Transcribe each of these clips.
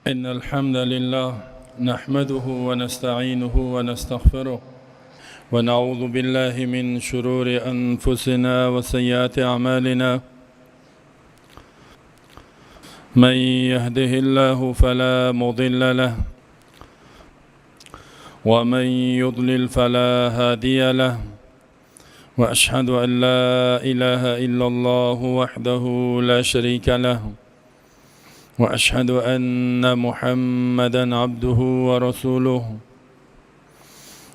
إن الحمد لله نحمده ونستعينه ونستغفره ونعوذ بالله من شرور أنفسنا وسيئات أعمالنا. من يهده الله فلا مضل له ومن يضلل فلا هادي له، وأشهد أن لا إله إلا الله وحده لا شريك له، وأشهد أن محمدا عبده ورسوله.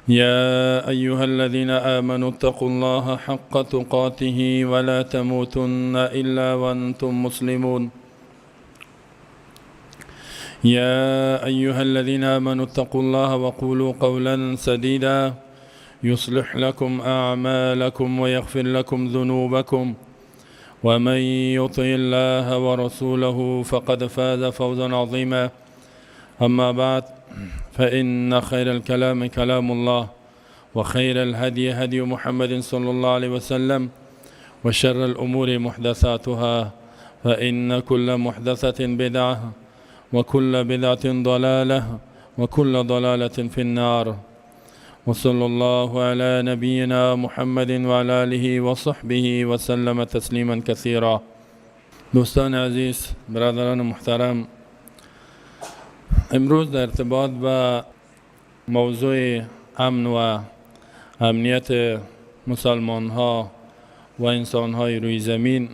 يا أيها الذين آمنوا اتقوا الله حق تقاته ولا تموتن إلا وأنتم مسلمون. يا أيها الذين آمنوا اتقوا الله وقولوا قولا سديدا يصلح لكم أعمالكم ويغفر لكم ذنوبكم، ومن يطع الله ورسوله فقد فاز فوزا عظيما. أما بعد، فإن خير الكلام كلام الله، وخير الهدي هدي محمد صلى الله عليه وسلم، وشر الأمور محدثاتها، فإن كل محدثة بدعة، وكل بدعة ضلالة، وكل ضلالة في النار. وصلى الله على نبينا محمد وعلى آله وصحبه وسلم تسليما كثيرا. دوستان عزیز، برادران محترم، امروز در ارتباط با موضوع امن و امنیت مسلمان ها و انسان های روی زمین،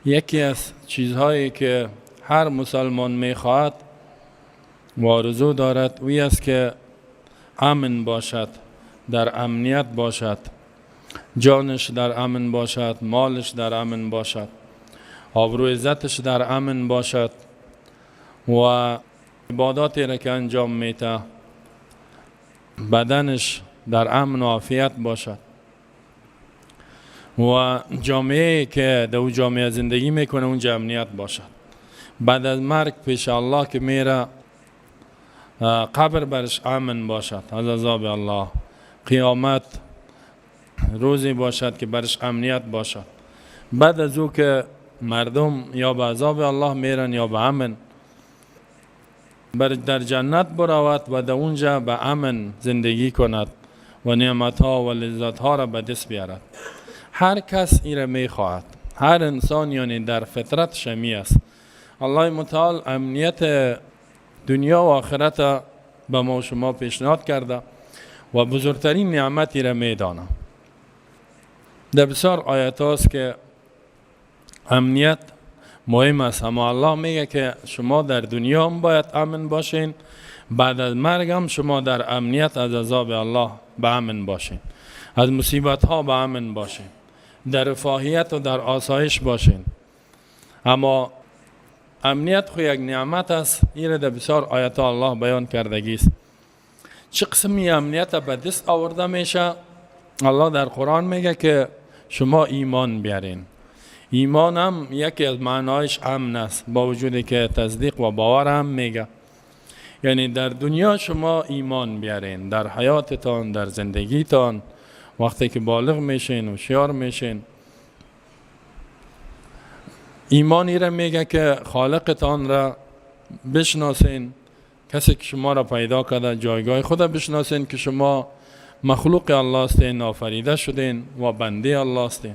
یکی از چیزهایی که هر مسلمان میخواهد و آرزو دارد اوی است که امن باشد، در امنیت باشد، جانش در امن باشد، مالش در امن باشد، آبرو عزتش در امن باشد و عباداتی را که انجام میته بدنش در امن و عافیت باشد و جامعه که در او جامعه زندگی میکنه اونجا امنیت باشد. بعد از مرگ پیش الله که میره، قبر برش امن باشد از عذاب الله، قیامت روزی باشد که برش امنیت باشد. بعد از او که مردم یا به عذاب الله میرن یا به امن، بر در جنت برود و در اونجا به امن زندگی کند و نعمت ها و لذت ها را به دست بیارد. هر کس این را میخواهد، هر انسان، یعنی در فطرت شمی است. الله متعال امنیت دنیا و آخرت به ما و شما پیشنهاد کرده و بزرگترین نعمتی را میدانه. در بسیار آیت هاست که امنیت مهم است، اما الله میگه که شما در دنیا هم باید امن باشین، بعد از مرگ هم شما در امنیت از عذاب الله به امن باشین، از مصیبت ها به امن باشین، در رفاهیت و در آسایش باشین. اما امنیت خو یک نعمت است، این در بسیار آیت الله بیان کردگی است. چه قسمی امنیت به دست آورده میشه؟ الله در قرآن میگه که شما ایمان بیارین. ایمان هم یکی از معنایش امن است، با وجودی که تصدیق و باور هم میگه. یعنی در دنیا شما ایمان بیارین، در حیاتتان، در زندگیتان، وقتی که بالغ میشین و شیار میشین، ایمانی را میگه که خالقتان را بشناسین، کسی که شما را پیدا کرده، جایگاه خود بشناسین که شما مخلوق الله هستین، آفریده شدین و بنده الله هستین.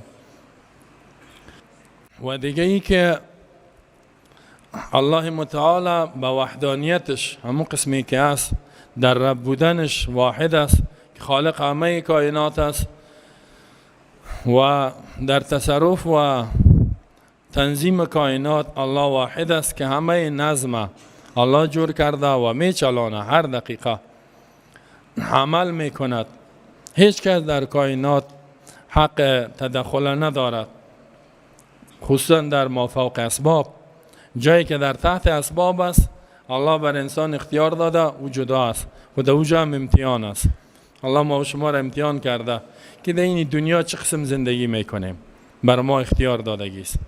و دیگه ای که الله متعال به وحدانیتش، همون قسمی که است، در رب بودنش واحد است که خالق همه کائنات است و در تصرف و تنظیم کائنات الله واحد است که همه نظم الله جور کرده و می چلانه، هر دقیقه عمل می کند. هیچ کس در کائنات حق تدخل ندارد، خصوصا در مافوق اسباب، جایی که در تحت اسباب است الله بر انسان اختیار داده، او جدا است و در اوجا هم امتحان است. الله ما و شما را امتحان کرده که در این دنیا چه قسم زندگی میکنیم، بر ما اختیار دادگی است.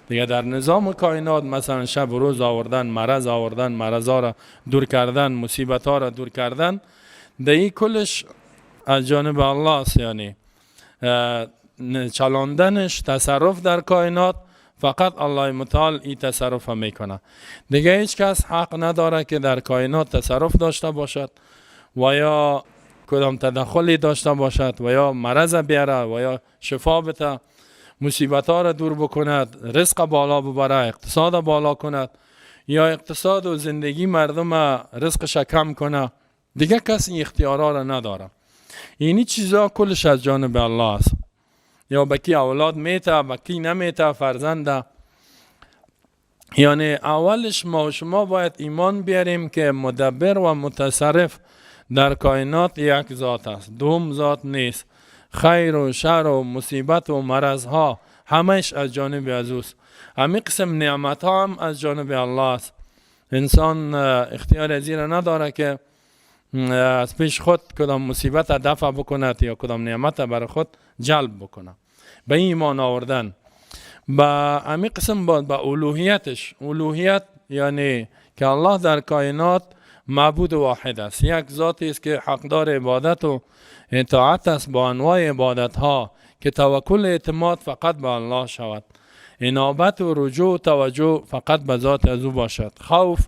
دیگه در نظام کائنات مثلا شب و روز آوردن، مرض آوردن، مرض را دور کردن، مصیبت ها را دور کردن، در این کلش از جانب الله است. یعنی چلاندنش، تصرف در کائنات فقط الله متعال این تصرف میکنه. دیگه هیچ کس حق نداره که در کائنات تصرف داشته باشد و یا کدام تدخلی داشته باشد و یا مرض بیاره و یا شفا بده، مصیبت ها را دور بکند، رزق بالا ببره، اقتصاد بالا کند، یا اقتصاد و زندگی مردم رزقش کم کنه. دیگه کس این اختیارها را نداره. اینی چیزا کلش از جانب الله است. یا به کی اولاد میته، به کی نمیته فرزنده. یعنی اولش ما و شما باید ایمان بیاریم که مدبر و متصرف در کائنات یک ذات است، دوم ذات نیست. خیر و شر و مصیبت و مرض ها همش از جانب از اوست. همین قسم نعمت ها هم از جانب الله است. انسان اختیار از این نداره که از پیش خود کدام مصیبت دفع بکند یا کدام نعمت برای خود جلب بکنه. به ایمان آوردن با همین قسم با الوهیتش. الوهیت یعنی که الله در کائنات معبود واحد است، یک ذاتی است که حقدار عبادت و اطاعت است با انواع عبادت ها، که توکل اعتماد فقط به الله شود، انابت و رجوع و توجه فقط به ذات از او باشد، خوف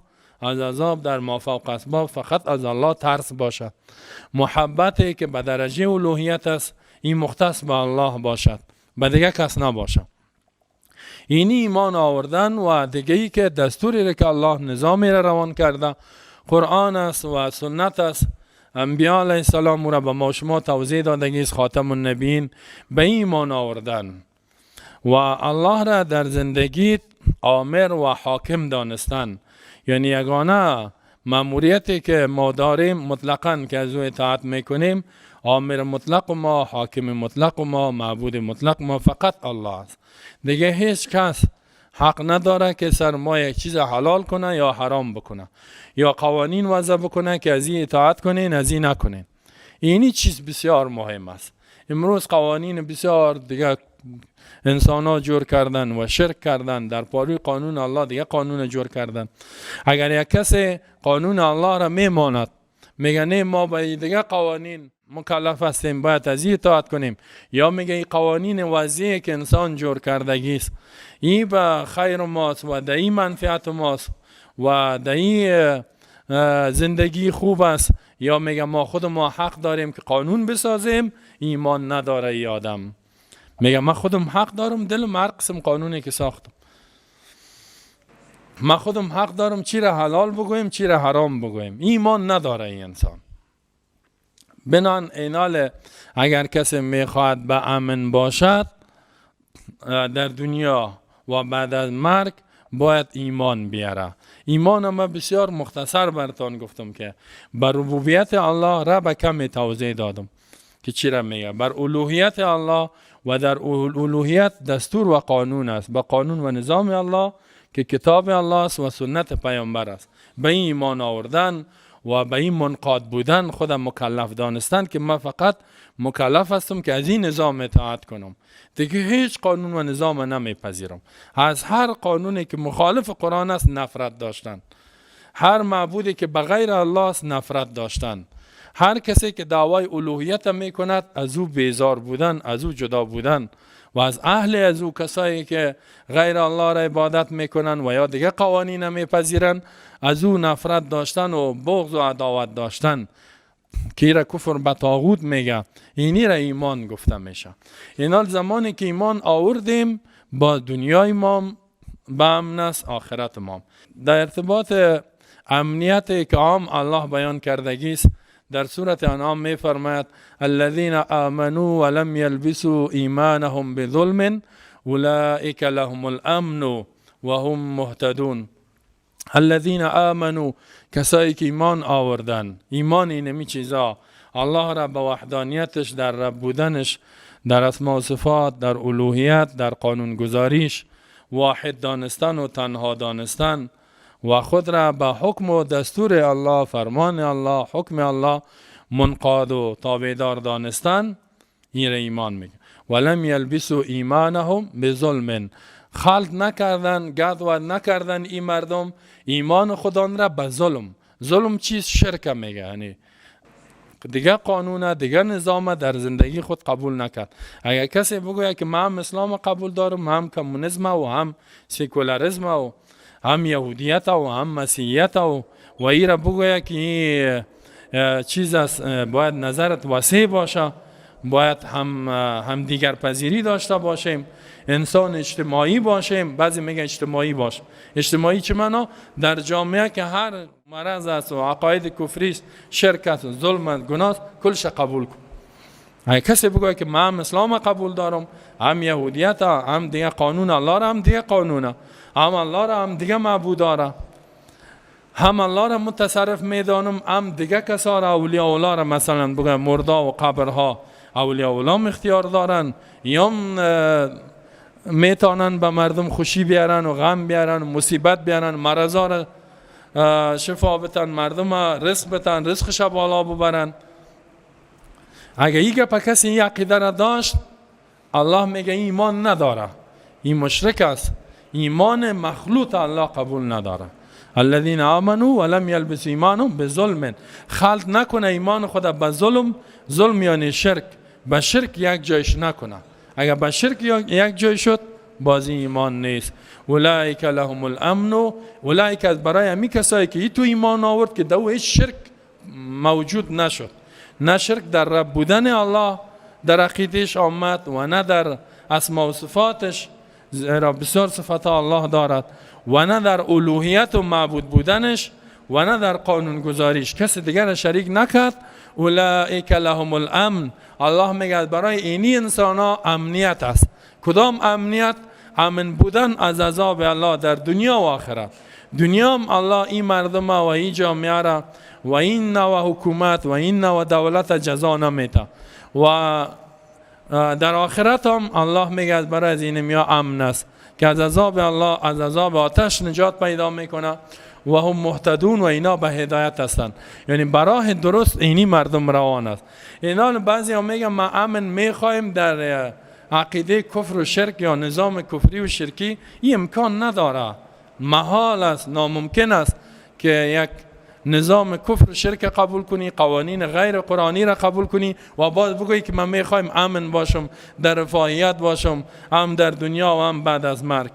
از عذاب در مافوق اسباب فقط از الله ترس باشد، محبتی که به درجه الوهیت است این مختص به الله باشد، به دیگه کس نباشد. اینی ایمان آوردن و دیگه ای که دستوری را که الله نظامی را روان کرده، قرآن است و سنت است، انبیاء علیه السلام را به ما شما توضیح دادگی است، خاتم النبیین، به ایمان آوردن و الله را در زندگی آمر و حاکم دانستن. یعنی یگانه ماموریتی که ما داریم مطلقاً که از او اطاعت میکنیم، آمر مطلق ما، حاکم مطلق ما، معبود مطلق ما فقط الله است. دیگه هیچ کس حق نداره که سر ما یک چیز حلال کنه یا حرام بکنه یا قوانین وضع بکنه که از این اطاعت کنین از این نکنین. اینی چیز بسیار مهم است. امروز قوانین بسیار دیگه انسان ها جور کردن و شرک کردن در پاروی قانون الله، دیگه قانون جور کردن. اگر یک کسی قانون الله را میماند، میگه نه ما به دیگه قوانین مکلف هستیم، باید از این اطاعت کنیم، یا میگه این قوانین وضعی که انسان جور کردگی است این به خیر ماست و در این منفعت ماست و در این زندگی خوب است، یا میگه ما خود ما حق داریم که قانون بسازیم، ایمان نداره ای آدم. میگه من خودم حق دارم، دلم هر قسم قانونی که ساختم، من خودم حق دارم چی را حلال بگویم چی را حرام بگویم. ایمان نداره این انسان. بنان اینال اگر کسی میخواهد به امن باشد در دنیا و بعد از مرگ، باید ایمان بیاره. ایمان ما بسیار مختصر براتان گفتم که بر ربوبیت الله را به کمی توضیح دادم که چی را میگه، بر الوهیت الله و در الوهیت دستور و قانون است، با قانون و نظام الله که کتاب الله است و سنت پیامبر است. به این ایمان آوردن و به این منقاد بودن، خودم مکلف دانستن که من فقط مکلف هستم که از این نظام اطاعت کنم، دیگه هیچ قانون و نظام نمیپذیرم. از هر قانونی که مخالف قرآن است نفرت داشتن، هر معبودی که بغیر الله است نفرت داشتن، هر کسی که دعوای الوهیت میکند از او بیزار بودن، از او جدا بودن و از اهل از او کسایی که غیر الله را عبادت میکنن و یا دیگه قوانین میپذیرن از او نفرت داشتن و بغض و عداوت داشتن که را کفر به طاغوت میگه، اینی را ایمان گفته میشه. اینال زمانی که ایمان آوردیم با دنیای ما به امن است، آخرت ما. در ارتباط امنیت که عام الله بیان کردگی است در سورة انعام می فرماید الذين آمنوا ولم يلبسوا ایمانهم بظلم اولئک لهم الامن و هم مهتدون. الذين آمنوا، کسایی که ایمان آوردن، ایمان اینمی چیزا، الله را به وحدانیتش، در رب بودنش، در اسما و صفات، در الوهیت، در قانونگذاریش واحد دانستن و تنها دانستن و خود را به حکم و دستور الله، فرمان الله، حکم الله منقاد و تابعدار دانستن، این را ایمان میگه. ولم یلبسوا ایمانهم بظلم، خلط نکردن، گدود نکردن این مردم ایمان خودان را به ظلم. ظلم چیز؟ شرک میگه، یعنی دیگه قانون، دیگه نظام در زندگی خود قبول نکرد. اگر کسی بگوید که من هم اسلام قبول دارم، هم کمونیسم و هم سکولاریسم و هم یهودیت و هم مسیحیت و ایره بگوید که چیز است، باید نظرت وسیع باشه، باید هم دیگر پذیری داشته باشیم، انسان اجتماعی باشیم. بعضی میگن اجتماعی باش. اجتماعی چه معنا؟ در جامعه که هر مرض است و عقاید کفری است، شرک است، ظلم است، گناه است، کلش قبول کن. اگه کسی بگوید که من هم اسلام قبول دارم، هم یهودیت، هم دیگه قانون الله را، هم دیگه قانون، هم الله را، هم دیگه معبود داره، هم الله را متصرف میدانم، هم دیگه کسا را، اولیاء الله را، مثلا بگم مردا و قبرها اولیاء الله اختیار دارن، یا میتونن به مردم خوشی بیارن و غم بیارن و مصیبت بیارن، مرضا را شفا بتن، مردم رزق بتن، رزقش بالا ببرن. اگه این گپ کسی این عقیده را داشت، الله میگه ایمان نداره، این مشرک است، ایمان مخلوط الله قبول نداره. الذين آمنوا ولم يلبسوا ایمانهم بظلم، خلط نکنه ایمان خود به ظلم. ظلم یعنی شرک، به شرک یک جایش نکنه. اگر به شرک یک جای شد، بازی ایمان نیست. اولئک لهم الامن، اولئک از برای همی کسایی که تو ایمان آورد که دو هیچ شرک موجود نشد، نه شرک در رب بودن الله در عقیدش آمد و نه در اسما و صفاتش، زیرا بسیار صفات الله دارد، و نه در الوهیت و معبود بودنش و نه در قانون گذاریش، کسی دیگر شریک نکرد. اولئک لهم الامن، الله میگه برای اینی انسان ها امنیت است. کدام امنیت؟ امن بودن از عذاب الله در دنیا و آخرت. دنیا هم الله این مردم و این جامعه را و این نوع حکومت و این نوع دولت جزا نمیده و در آخرت هم الله میگه برای از این میا امن است که از عذاب الله، از عذاب آتش نجات پیدا میکنه. و هم مهتدون، و اینا به هدایت هستند، یعنی براه درست اینی مردم روان است. اینا بعضی هم میگن ما امن میخوایم در عقیده کفر و شرک یا نظام کفری و شرکی. این امکان نداره، محال است، ناممکن است که یک نظام کفر و شرک قبول کنی، قوانین غیر قرآنی را قبول کنی و باز بگویی که من میخوایم امن باشم، در رفاهیت باشم، هم در دنیا و هم بعد از مرگ.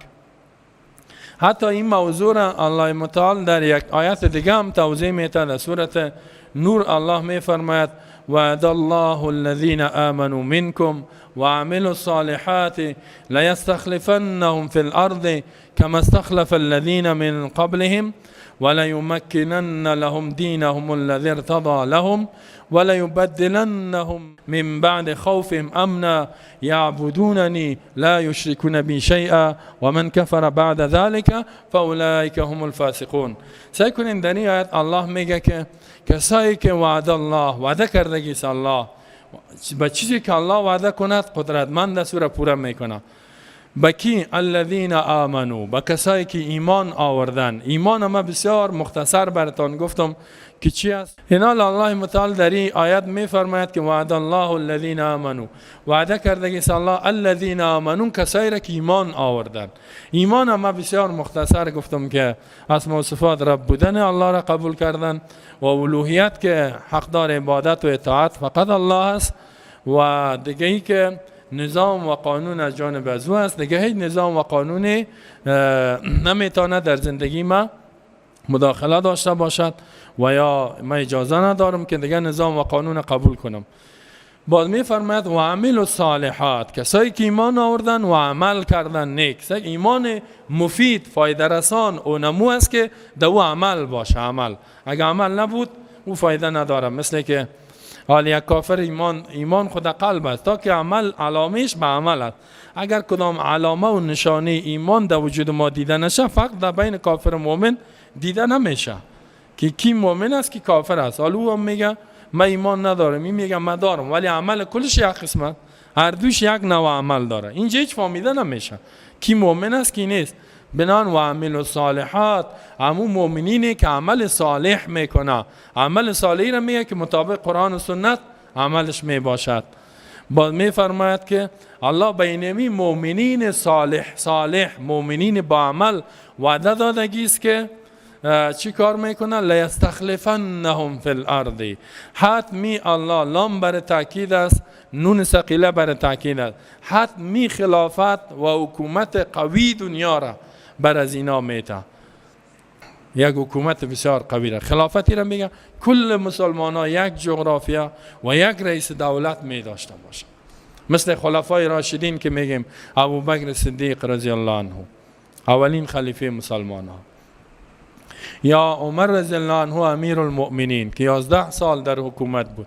حتی این موضوع را الله متعال در یک آیت دیگه هم توضیح میده. در سورة نور الله میفرماید: وعد الله الذين آمنوا منكم وعملوا الصالحات ليستخلفنهم في الأرض كما استخلف الذين من قبلهم وليمكنن لهم دينهم الذي ارتضى لهم وليبدلنهم من بعد خوفهم أمنا يعبدونني لا يشركون بي شيئا ومن كفر بعد ذلك فأولئك هم الفاسقون. سیل کنین، در این آیت الله میگه که کسایی که وعد الله، وعده کردگی الله، به چیزی که الله وعده کند قدرتمند است، او را پوره میکنه. به کی؟ الذین آمنوا، به کسایی که ایمان آوردن. ایمان ما بسیار مختصر براتان گفتم که چی است. اینا الله متعال در این آیت میفرماید که وعد الله الذین آمنوا، وعده کردگی الله، الذین آمنوا، کسایی را که ایمان آوردن. ایمان ما بسیار مختصر گفتم که اسما و صفات رب بودن الله را قبول کردن و الوهیت که حقدار عبادت و اطاعت فقط الله است و دیگه ای که نظام و قانون از جانب از او است، دیگه هیچ نظام و قانونی نمیتونه در زندگی ما مداخله داشته باشد و یا ما اجازه ندارم که دیگه نظام و قانون قبول کنم. باز میفرماید و عملوا الصالحات، کسایی که ایمان آوردن و عمل کردن نیک. ایمان مفید، فایده رسان و نمو است که دو عمل باشه. عمل اگه عمل نبود، او فایده نداره. مثل که حال یک کافر، ایمان خود قلب است، تا که عمل علامهش به عمل است. اگر کدام علامه و نشانه ایمان در وجود ما دیده نشه، فرق در بین کافر و مؤمن دیده نمیشه که کی مؤمن است، کی کافر است. حالا او هم میگه من ایمان ندارم، این میگه من دارم، ولی عمل کلش یک قسمت، هر دوش یک نوع عمل داره. اینجا هیچ فهمیده نمیشه کی مؤمن است، کی نیست. بنان و عملوا الصالحات، همون مؤمنینی که عمل صالح میکنه. عمل صالحی را میگه که مطابق قرآن و سنت عملش میباشد. باز میفرماید که الله به اینمی مؤمنین صالح، صالح مؤمنین با عمل وعده دادگی است که چی کار میکنه؟ لیستخلفنهم فی الارض. حتمی الله، لام بر تاکید است، نون ثقیله بر تاکید است، حتمی خلافت و حکومت قوی دنیا را بر از اینا میته. یک حکومت بسیار قوی را، خلافتی را میگه کل مسلمان ها یک جغرافیا و یک رئیس دولت می داشته باشه، مثل خلفای راشدین که میگیم ابوبکر صدیق رضی الله عنه اولین خلیفه مسلمان ها، یا عمر رضی الله عنه امیر المؤمنین که 11 سال در حکومت بود،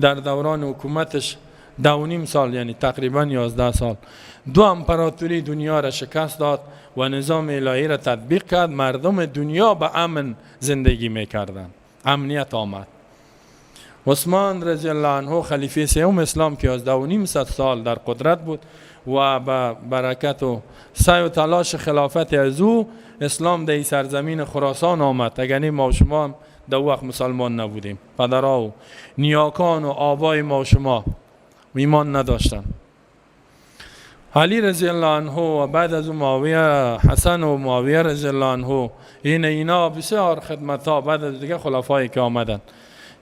در دوران حکومتش 2.5 سال یعنی تقریبا 11 سال دو امپراتوری دنیا را شکست داد و نظام الهی را تطبیق کرد. مردم دنیا به امن زندگی میکردند، امنیت آمد. عثمان رضی الله عنه خلیفه سوم اسلام که 11.5 سال در قدرت بود و به برکت و سعی و تلاش خلافت از او اسلام در سرزمین خراسان آمد. اگر ما و شما هم در وقت مسلمان نبودیم، پدرها و نیاکان و آبای ما و شما ایمان نداشتن. علی رضی الله عنه و بعد از معاویه، حسن و معاویه رضی الله عنه، اینا بسیار خدمت ها بعد از دیگه خلفایی که آمدن.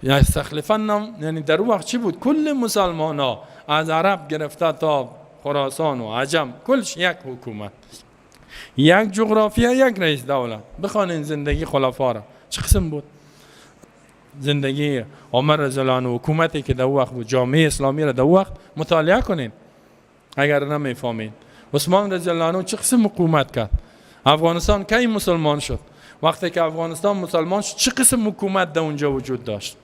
یستخلفنهم یعنی در اون وقت چی بود؟ کل مسلمان ها از عرب گرفته تا خراسان و عجم، کلش یک حکومت، یک جغرافیا، یک رئیس دولت. بخوانین زندگی خلفا را چه قسم بود؟ زندگی عمر رضی الله عنه، حکومتی که در وقت بود، جامعه اسلامی را در وقت مطالعه کنین اگر نمیفهمین. عثمان رضی الله عنه چه قسم حکومت کرد؟ افغانستان کی مسلمان شد؟ وقتی که افغانستان مسلمان شد چه قسم حکومت در اونجا وجود داشت؟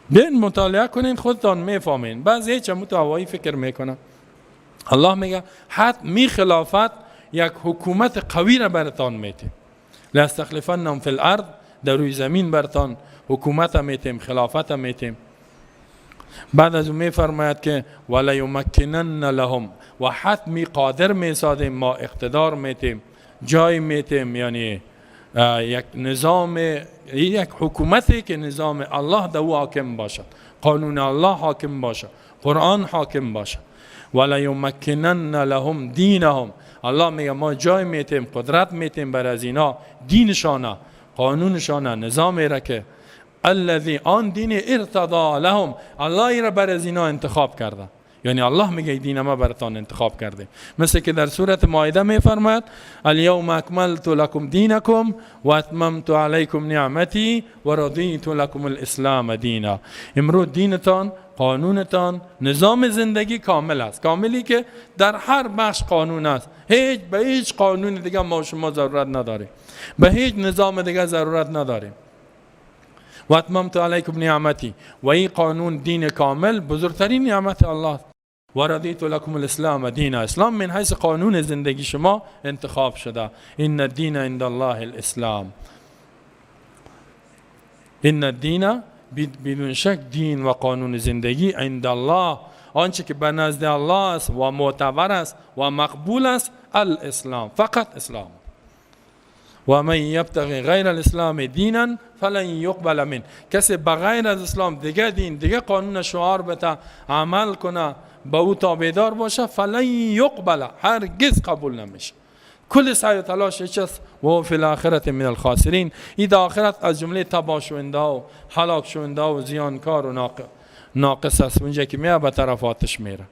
بین مطالعه کنین خودتان میفهمین. بعضی هیچ متوایی فکر میکنن. الله میگه حتمی خلافت یک حکومت قوی را براتان میتیم. لیستخلفنهم فی الارض، در روی زمین برتان حکومت میتیم، خلافت میتیم. بعد از اون میفرماید که ولیمکنن لهم، و حتمی قادر میسازیم، ما اقتدار میتیم، جای میتیم، یعنی یک نظام، یک حکومتی که نظام الله در او حاکم باشد، قانون الله حاکم باشد، قرآن حاکم باشد. ولیمکنن لهم دینهم، الله میگه ما جای میتیم، قدرت میتیم بر از اینا، دینشانه، قانونشانه، نظامی را که الذی آن دین ارتضا لهم، الله را بر از اینا انتخاب کرده. یعنی الله میگه دین ما براتان انتخاب کرده. مثل که در سورت مائده میفرماید الیوم اکملت لکم دینکم و اتممت علیکم نعمتی و رضیت لکم الاسلام دینا. امروز دینتان، قانونتان، نظام زندگی کامل است، کاملی که در هر بخش قانون است. هیچ به هیچ قانون دیگه ما شما ضرورت نداریم، به هیچ نظام دیگه ضرورت نداریم. و اتممت علیکم نعمتی، و این قانون دین کامل بزرگترین نعمت الله. و رضیت لکم الاسلام دینا، اسلام من حیث قانون زندگی شما انتخاب شده. ان الدین عند الله الاسلام، ان الدین بدون شک دین و قانون زندگی عند الله، آنچه که به نزد الله است و معتبر است و مقبول است، الاسلام، فقط اسلام. و من یبتغی غیر الاسلام دینا فلن یقبل منه، کسی بغیر از اسلام دیگه دین، دیگه قانون شعار بده، عمل کنه، به او تابعدار باشه، فلن یقبل، هرگز قبول نمیشه. کل سعی و تلاش چیست؟ و فی الاخرت من الخاسرین، این در آخرت از جمله تباه شونده و هلاک شونده و زیانکار و ناقص است. اونجا که میاد به طرف آتش میره.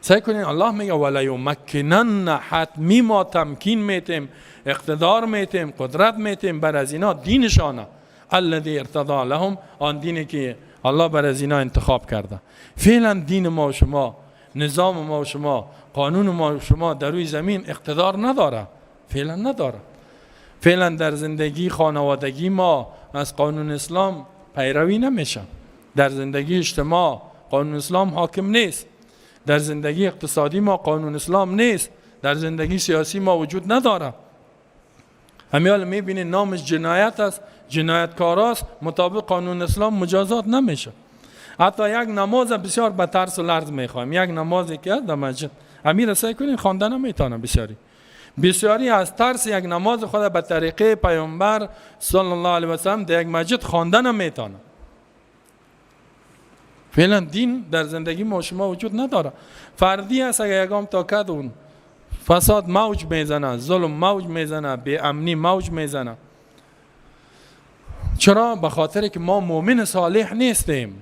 سعی کنین، الله میگه ولیمکنن، حتمی ما تمکین میتیم، اقتدار میتیم، قدرت میتیم بر از اینا دینشانه، الذی ارتضا لهم، آن دینی که الله بر از اینا انتخاب کرده. فعلا دین ما و شما، نظام ما و شما، قانون ما و شما در روی زمین اقتدار نداره، فعلا نداره. فعلا در زندگی خانوادگی ما از قانون اسلام پیروی نمیشه، در زندگی اجتماع قانون اسلام حاکم نیست، در زندگی اقتصادی ما قانون اسلام نیست، در زندگی سیاسی ما وجود نداره. همیال میبینید نامش جنایت است، جنایتکار است، مطابق قانون اسلام مجازات نمیشه. حتی یک نماز بسیار به ترس و لرز میخوایم، یک نمازی که در مسجد امیر سعی کنین خواندن نمیتونه، بسیاری از ترس یک نماز خود به طریقه پیامبر صلی الله علیه و سلم در یک مسجد خواندن نمیتونه. فعلا دین در زندگی ما شما وجود نداره، فردی است. اگر یگام تا کد اون فساد موج میزنه، ظلم موج میزنه، بی امنی موج میزنه. چرا؟ به خاطر که ما مؤمن صالح نیستیم.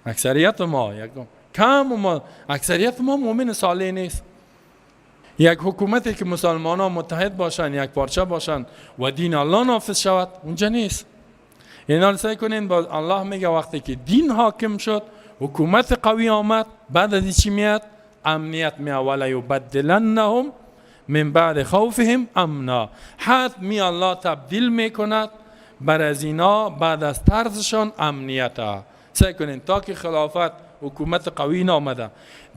اکثریت ما، یک کم ما، اکثریت ما مؤمن صالح نیست. یک حکومتی که مسلمان ها متحد باشن، یک پارچه باشن و دین الله نافذ شود، اونجا نیست. اینا رو سعی کنین، با الله میگه وقتی که دین حاکم شد، حکومت قوی آمد، بعد از چی میاد؟ امنیت میاد. وليبدلنهم من بعد خوفهم امنا. حتمی الله تبدیل میکند بر از اینا بعد از ترسشان امنیت. سعی کنین تا که خلافت، حکومت قوی نامده،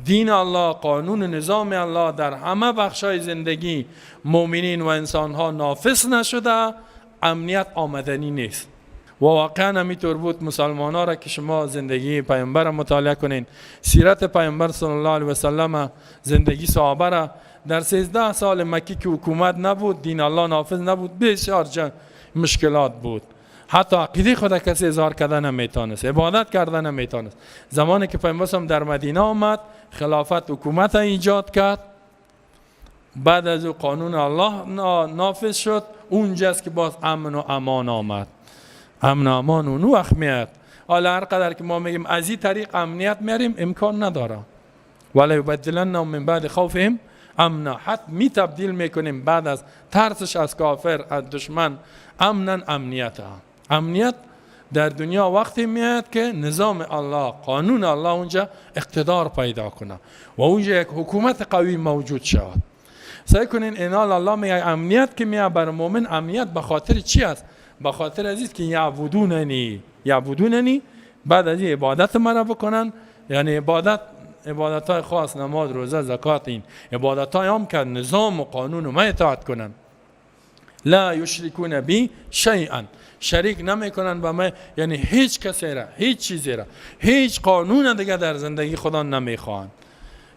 دین الله، قانون نظام الله در همه بخشای زندگی مؤمنین و انسانها نافذ نشده، امنیت آمدنی نیست. و واقعا همیطور بود. مسلمان ها را که شما زندگی پیامبر مطالعه کنین، سیرت پیامبر صلی الله علیه و سلم، زندگی صحابه را، در 13 سال مکی که حکومت نبود، دین الله نافذ نبود، بسیار مشکلات بود. حتی عقیده خود کسی اظهار کردن نمیتونست، عبادت کردن نمیتونست. زمانی که پیامبر در مدینه آمد، خلافت، حکومت ایجاد کرد، بعد از او قانون الله نافذ شد، اونجاست که باز امن و امان آمد. امن و امان اون وقت میاد. حالا هر قدر که ما میگیم از این طریق امنیت میاریم، امکان نداره. وليبدلنهم من بعد خوفهم امنا. حتمی تبدیل میکنیم بعد از ترسش از کافر، از دشمن، امنا، امنیت. امنیت در دنیا وقتی میاد که نظام الله، قانون الله اونجا اقتدار پیدا کنه و اونجا یک حکومت قوی موجود شود. سعی کنین، اینال الله میگه امنیت که میاد بر مؤمن، امنیت به خاطر چی است؟ به خاطر ازیست که یعبدوننی، یعبدوننی، بعد از این عبادت مرا بکنن. یعنی عبادت، عبادت های خاص، نماز، روزه، زکات، این عبادت های هم که نظام و قانون ما اطاعت کنن. لا یشرکون بی شیئا، شریک نمیکنن با ما. یعنی هیچ کسی را، هیچ چیزی را، هیچ قانون دیگه در زندگی خدا نمیخوان،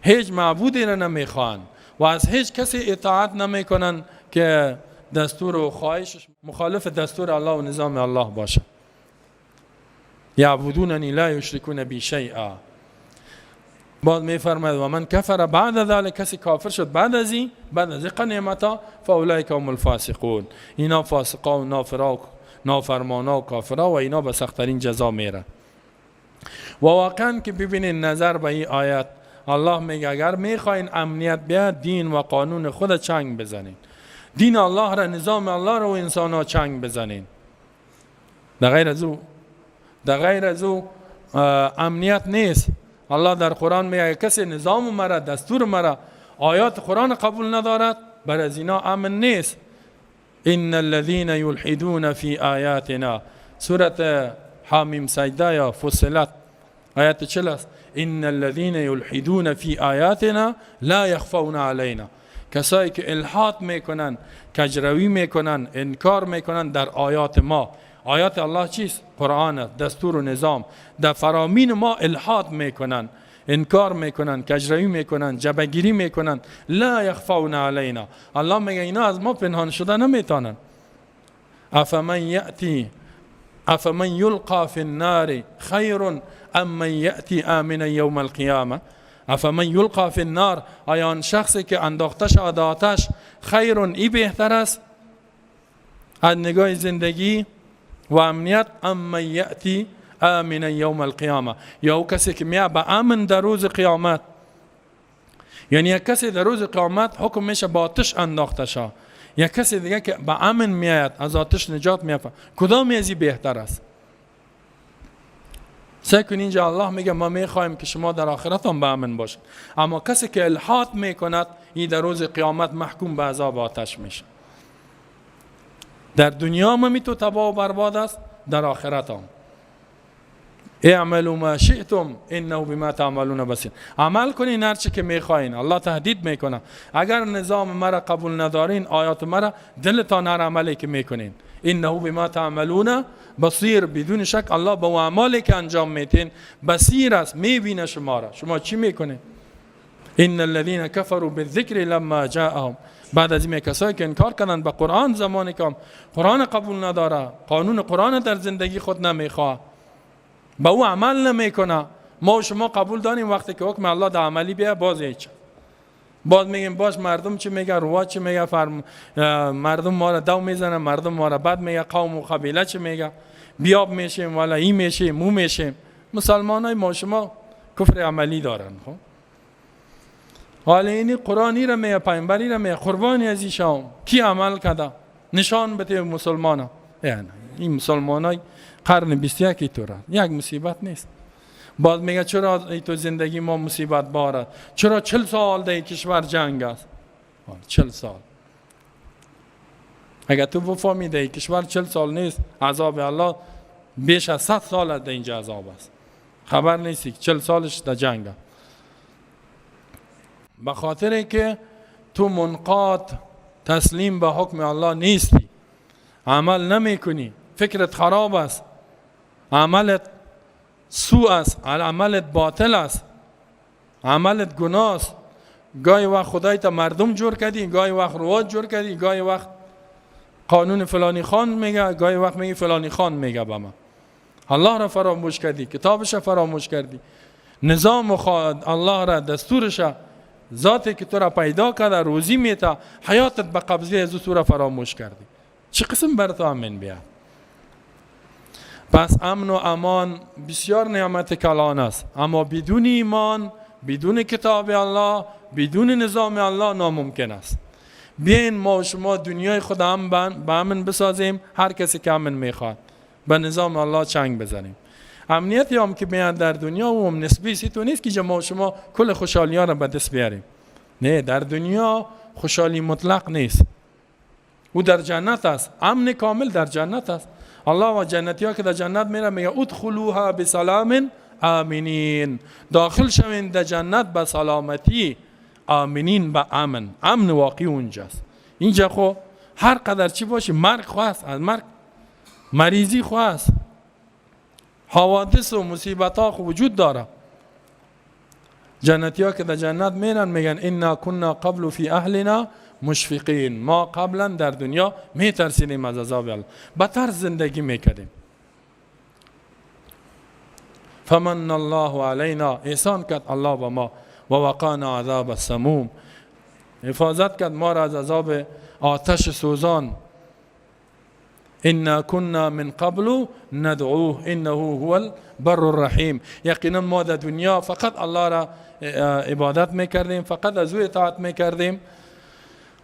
هیچ معبودی را نمیخوان و از هیچ کسی اطاعت نمیکنن که دستور و خواهشش مخالف دستور الله و نظام الله باشه. یعبدوننی لا یشرکون بی شیئا. بعد میفرماید و من کفر بعد ذلك، کسی کافر شد بعد از این نعمتا، فاولئک هم الفاسقون. اینا فاسقا و نافرا و نافرمانا و کافرا و اینا به سختترین جزا میره. و واقعا که ببینین، نظر به این آیت، الله میگه اگر میخواین امنیت بیاد، دین و قانون خود چنگ بزنین، دین الله را، نظام الله را و انسان ها چنگ بزنین. در غیر از او امنیت نیست. الله در قرآن میگه کسی نظام مرا، دستور مرا، آیات قرآن قبول ندارد، بر از اینا امن نیست. ان الذين يلحدون في آیاتنا، سورة حامیم سجده یا فصلت آیت 40 است. ان الذين يلحدون في آیاتنا لا يخفون علينا. کسایی که الحاد میکنن، کجروی میکنن، انکار میکنن در آیات ما. آیات الله چیست؟ قرآن است، دستور و نظام. در فرامین ما الحاد میکنن، انکار میکنن، کجروی میکنن، جبهگیری میکنن. لا یخفون علینا، الله میگه اینا از ما پنهان شده نمیتونن. افمن یأتی افمن یلقى فی النار خیر ام من یأتی آمنا یوم القیامه. افمن یلقى فی النار، آیا آن شخصی که انداخته شود آتش، خیر، ای بهتر است از نگاه زندگی و امنیت، ام من یأتی آمنا یوم القیامه، یا او کسی که میاد به امن در روز قیامت؟ یعنی یک کسی در روز قیامت حکم میشه با آتش انداخته شه، یک کسی دیگه که به امن میآید، از آتش نجات مییابد، کدام ازی بهتر است؟ سعی کن، اینجا الله میگه ما میخوایم که شما در آخرت هم به امن باشید، اما کسی که الحاد میکند، این در روز قیامت محکوم به عذاب آتش میشه. در دنیا هم تو تباه و برباد است، در آخرت هم. اعملوا ما شئتم انه بما تعملون بصیر. عمل کنین هرچی که میخواین. الله تهدید میکنه اگر نظام مرا قبول ندارین، آیات مرا، دلتان، هر عملی که میکنین، انه بما تعملون بصیر. بدون شک الله با اعمالی که انجام میتین بصیر است، میبینه شما را، شما چی میکنین. ان الذين كفروا بالذکر لما جاءهم. بعد از این کسایی که انکار کردن به قرآن، زمانی که قرآن قبول نداره، قانون قرآن در زندگی خود نمیخواه، به او عمل نمیکنه. ما و شما قبول داریم وقتی که حکم الله در عملی بیا، باز هیچ. باز میگیم باش مردم چی میگه، رواج چی میگه، مردم ما را دو میزنه، مردم ما را بد میگه، قوم و قبیله چی میگه، بیاب میشیم ولا این میشیم مو میشیم. مسلمان های ما شما کفر عملی دارن. خب حالا اینی قرآنی را میگه، پیامبری را میگه، قربانی از ایشان کی عمل کرده نشان بده مسلمان ها. یعنی این مسلمان های قرن 21 تو را یک مصیبت نیست. باز میگه چرا ای تو زندگی ما مصیبت باره، چرا 40 سال در کشور جنگ است. 40 سال اگر تو بفهمی در کشور 40 سال نیست، عذاب الله بیش از 100 سال در اینجا عذاب است، خبر نیستی 40 سالش در جنگ است. به خاطر که تو منقاد تسلیم به حکم الله نیستی، عمل نمی کنی، فکرت خراب است، عملت سوء است، عملت باطل است، عملت گناه است. گاهی وقت خدای تا مردم جور کردی، گاهی وقت رواج جور کردی، گاهی وقت قانون فلانی خان میگه، گاهی وقت میگه فلانی خان میگه به ما. الله را فراموش کردی، کتابش را فراموش کردی، نظام الله را، دستورش، ذاتی که تو را پیدا کرده، روزی میتا، حیاتت به قبضه از تو را فراموش کردی. چه قسم بر تو امن بیاد؟ پس امن و امان بسیار نعمت کلان است، اما بدون ایمان، بدون کتاب الله، بدون نظام الله ناممکن است. بیاین ما و شما دنیای خود هم به امن بسازیم، هر کسی که امن میخواد به نظام الله چنگ بزنیم. امنیتی هم که بیاد در دنیا و هم نسبی سی تو نیست که ما و شما کل خوشحالی ها را به دست بیاریم. نه، در دنیا خوشحالی مطلق نیست، او در جنت است، امن کامل در جنت است. الله و جنتی ها که در جنت میره میگه ادخلوها بسلام آمنین، داخل شوین در جنت به سلامتی، آمنین به امن. امن واقعی اونجاست. اینجا خو هر قدر چی باشی مرگ خو است، از مرگ مریضی خو است، حوادث و مصیبت ها خو وجود داره. جنتی ها که در جنت میرن میگن انا کنا قبل فی اهلنا مشفقین، ما قبلا در دنیا میترسیدیم از عذاب الله، به ترس زندگی میکردیم. فمن الله علینا، احسان کرد الله به ما، و وقانا عذاب السموم، حفاظت کرد ما را از عذاب آتش سوزان. انا كنا من قبل ندعوه انه هو البر الرحیم. یقینا ما در دنیا فقط الله را عبادت میکردیم، فقط از او اطاعت میکردیم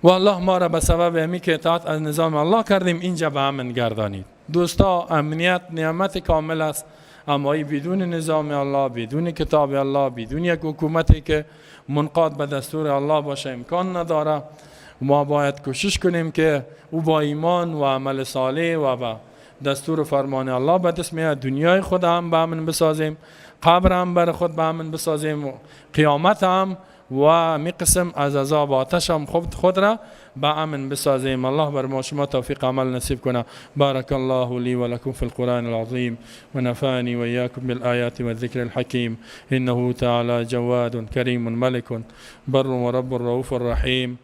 و الله ما را به سبب همی که اطاعت از نظام الله کردیم اینجا به امن گردانید. دوستا، امنیت نعمت کامل است، اما بدون نظام الله، بدون کتاب الله، بدون یک حکومتی که منقاد به دستور الله باشه امکان نداره. ما باید کوشش کنیم که او با ایمان و عمل صالح و با دستور فرمان الله به دست میاد دنیای خود هم به امن بسازیم، قبر هم بر خود به امن بسازیم، قیامت هم و می قسم از عذاب آتش هم خود را به امن بسازیم. الله بر ما شما توفیق عمل نصیب کنه. بارک الله لی و لکم فی القرآن العظیم و نفعنی و ایاکم بالآیات والذکر الحکیم انه تعالی جواد کریم ملک بر و رب رؤوف رحیم.